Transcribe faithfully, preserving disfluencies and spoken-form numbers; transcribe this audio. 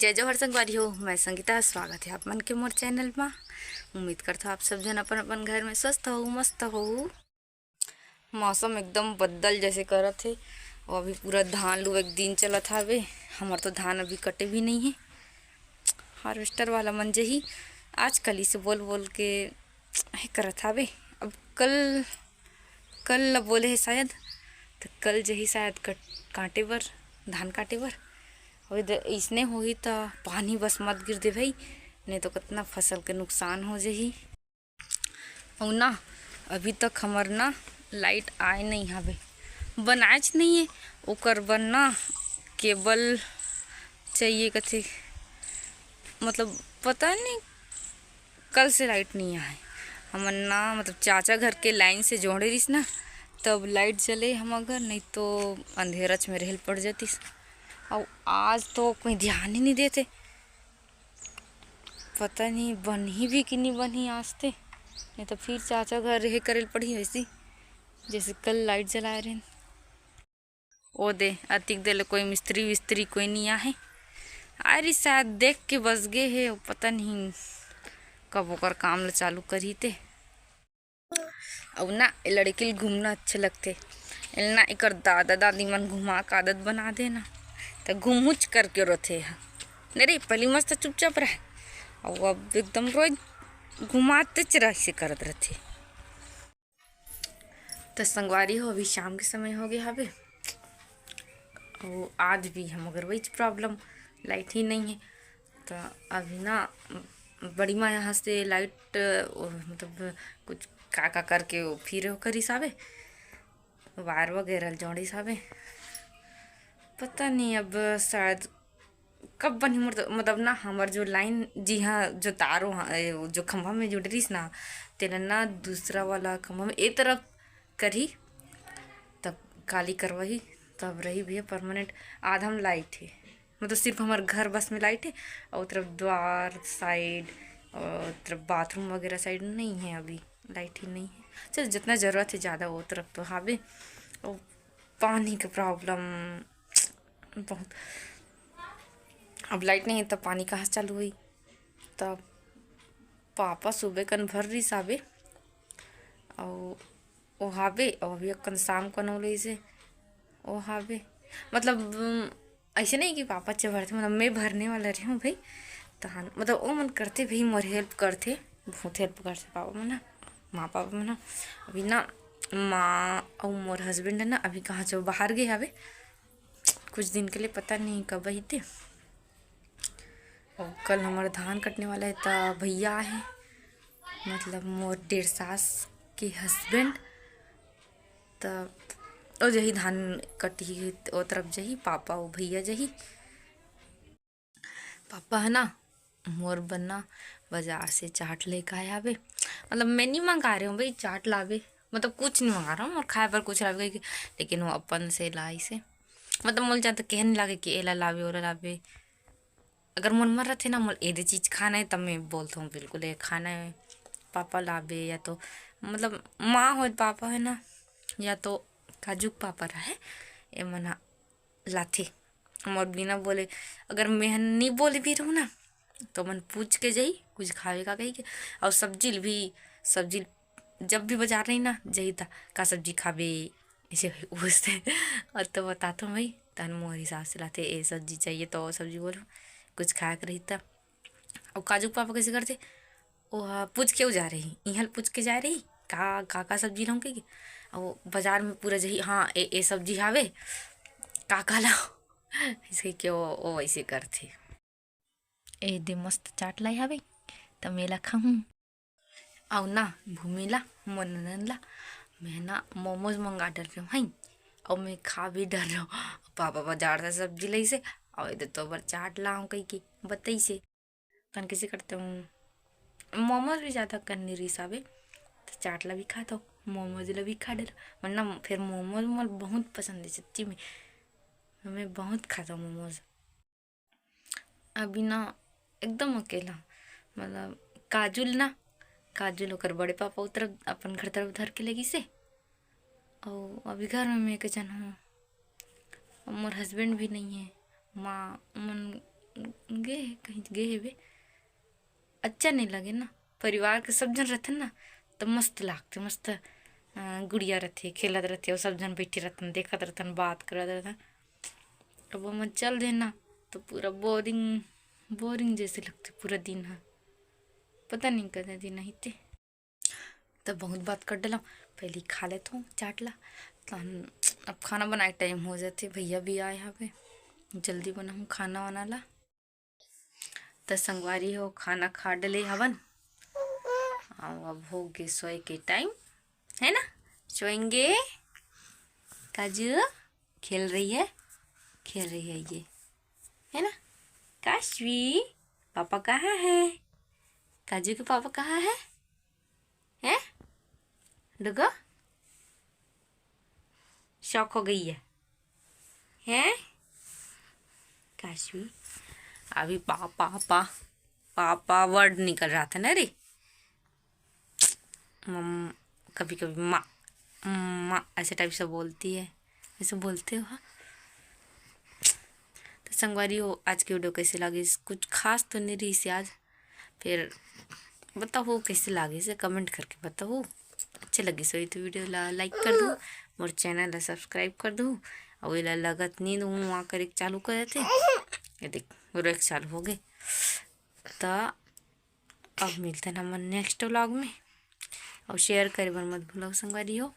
जय जोहार संगवारी हो, मैं संगीता, स्वागत है आप मन के मोर चैनल मा। उम्मीद करथो आप सब झन अपन अपन घर में स्वस्थ हो, मस्त हो। मौसम एकदम बदल जैसे करत हे, अउ अभी पूरा धान लुए के दिन चलत हावे। हमर तो धान अभी कटे भी नहीं है, हार्वेस्टर वाला मन जही आजकल इसे बोल बोल के हे करत हावे। अब कल, कल ल बोले हे शायद, तो कल जही शायद कट, काटे बर, धान काटे बर। अउ इसने होही त पानी बस मत गिर दे भाई, नहीं तो कितना फसल के नुकसान हो जही। अउ ना, अभी तक हमर ना लाइट आए नहीं हवे, बनाएच नहीं है। ओकर बर ना केबल चाहिए कथे, मतलब पता नहीं, कल से लाइट नहीं आए। हमन ना, मतलब चाचा घर के लाइन से जोड़े रहिस ना, तब लाइट जले हमर घर, नहीं तो अंधेरच में रहल पड़ जातिस। अउ आज तो कोई ध्यान ही नहीं देते, पता नहीं बनही भी कि नहीं बनही आज ते, नहीं तो फिर चाचा घर रहे करे ल पड़ही वैसी, जैसे कल लाइट जलाए रहेन। ओ दे, अतिक दे ले कोई मिस्त्री विस्त्री कोई नहीं आहे। आए रही शायद देख के बस गे हे, पता नहीं कब ओकर काम ल चालू करही ते। अउ ना, ए लड़की ल घूमना अच्छा लगथे। एल ना एकर दादा दादी मन घुमा के आदत बना दे ना, त घुमुच करके रोथे ह। नहीं रे, पहली मस्त चुपचाप रहे, अउ अब एकदम रोज घुमातेच रह से करत रहथे। त संगवारी हो, अभी शाम के समय हो गया हवे, अउ आज भी हम अगर वही प्रॉब्लम, लाइट ही नहीं है। त अभी ना बड़ी माँ यहाँ से लाइट, ओ, मतलब कुछ का का करके वो फिर ओकर हिसाबे वायर वगैरह जोड़िस हावे। पता नहीं अब शायद कब बनही मोर तो, मतलब ना हमर जो लाइन जी हाँ जो तारो हाँ, ए, जो खंभा में जुड़ रहीस ना, तेला ना दूसरा वाला खंभा में ए तरफ करही, तब काली करवाही, तब रही भैया परमानेंट। आधा में लाइट है, मतलब सिर्फ हमर घर बस में लाइट है, और तरफ द्वार साइड और तरफ बाथरूम वगैरह साइड नहीं है, अभी लाइट ही नहीं है। चल, जितना ज़रूरत है ज़्यादा वो तरफ तो हावे। और पानी का प्रॉब्लम बहुत, अब लाइट नहीं है तब पानी कहाँ से चालू हुई? तब पापा सुबह कन भर रही साबे, और ओ हावे, और अभी अक्कन शाम कन हो रही से ओ हावे। मतलब अम, ऐसे नहीं कि पापा च भरथे, मतलब मैं भरने वाला रही हूँ भाई। तहन मतलब ओ मन करथे भाई, मोर हेल्प करथे, बहुत हेल्प करथे पापा मन ह, माँ पापा मन ह। अभी ना माँ अउ मोर हस्बैंड है ना, अभी कहाँ जो बाहर गए हवे कुछ दिन के लिए, पता नहीं कब अहिते। और कल हमारा धान कटने वाला है, त भैया आहे, मतलब मोर डेढ़ सास के हस्बैंड, त ओ जही धान कटही, ओ तरफ जही पापा, ओ भैया जही। पापा है ना, मोर बर ना बाजार से चाट लेके आए हवे। मतलब मैं नहीं मंगा रहे हूँ भाई, चाट लावे, मतलब कुछ नहीं मंगा रहा हूँ, और खाए बर कुछ लावे कहिके, लेकिन वो अपन से लाइसे। मतलब मोला ज़्यादा कहे नहीं लागे कि एला लावे, ओला लावे। अगर मोर मन रथे ना, मोला एदे चीज़ खाना है, तब मैं बोलता हूँ बिल्कुल ये खाना है, पापा लाबे, या तो मतलब माँ हो, पापा है ना, या तो काजू के पापा रहे, ये मन ह लाथे। मोर बिना बोले, अगर मैं ह नहीं बोले भी रहूँ ना, तो मन पूछ के जाई कुछ खावे का कही के। और सब्जी ल भी, सब्जी ल जब भी बाजार रही ना जाई, त का सब्जी खाबे, ऐसे पूछते। और तो बताता हूँ भाई, तहन मोर हिसाब से लाथे, ए सब्जी चाहिए तो वो सब्जी बोलो, कुछ खाए के रही त। और काजू के पापा कैसे करते, वो ह पूछ के जा रही, इहाँ पूछ के जा रही का का, का सब्जी लाऊं कहिके। और बाजार में पूरा जही, हाँ ए, ए सब्जी हावे, का का लाओ, ऐसे के वो, वो ऐसे करथे। ए दे मस्त चाट लाई हावे, त मेला खाहूँ। अउ ना भूमि ला, मोर ननद ला, मैं ना मोमोज मंगा डर रही हूँ, अउ मैं खा भी डर रही हूँ। पापा बाजार से सब्जी लइसे, अउ एदे तो बर चाट लाऊं कहिके बतइसे। तन कैसे करते हूँ, मोमोज भी ज़्यादा करनी रही साबे, तो चाट ला भी खा दो, मोमोज ला भी खा डर। वरना फिर मोमोज मोर बहुत पसंद है सच्ची में, मैं बहुत खाता हूँ मोमोज। अभी ना एकदम अकेला, मतलब काजुल ना, काजुल ओकर बड़े पापा उ तरफ, अपन घर तरफ धर के लेगिसे। अउ अभी घर में मैं के जन हूँ, अउ मोर हस्बैंड भी नहीं है, माँ मन गे हे, कहीं गे हेबे, अच्छा नहीं लगे ना। परिवार के सब झन रहिथे ना, त मस्त लागथे, मस्त, अ, गुड़िया रहिथे, खेलत रहिथे, अउ सब झन बइठे रहिथन, देखत रहिथन, बात करत रहिथन। अब ओमन चल दे ना, त पूरा boring, boring जैसे लगथे पूरा दिन ह। पता नहीं कते दिन आही ते। त बहुत बात कर डलम, पहले खा लेथों चाट ला। तहन अब खाना बनाए के time हो जाथे, भैया भी आए हवे, जल्दी बनाहूँ खाना वाना ला। त संगवारी हो, खाना खा डले हवन, अउ अब हो गे सोए के time, है ना? सोएंगे। काजू खेल रही है, खेल रही है ये, है ना? काशवी, पापा कहाँ है? काजू के पापा कहाँ है? हैं? डुगो, शौक हो गई है, हैं? काशवी, अभी पा, पा, पा, पापा word निकल रहा था ना रे। मम, कभी कभी माँ, माँ ऐसे type से बोलती है, ऐसे बोलते हो, हाँ? तो संगवारी हो, आज की video कैसे लागिस? कुछ खास तो नहीं रहिस आज, फिर बताहू कैसे लागिस, comment करके बताहू। अच्छे लगिस होही तो video ला like कर दू, मोर channel ला subscribe कर दू, अउ एला लगत नींद हूँ वहाँ करे चालू कर देथे। ये देख, रोए के चालू हो गए। त अब मिलते हैं हमन next vlog में, अउ share करे बर मत भूलव संगवारी हो।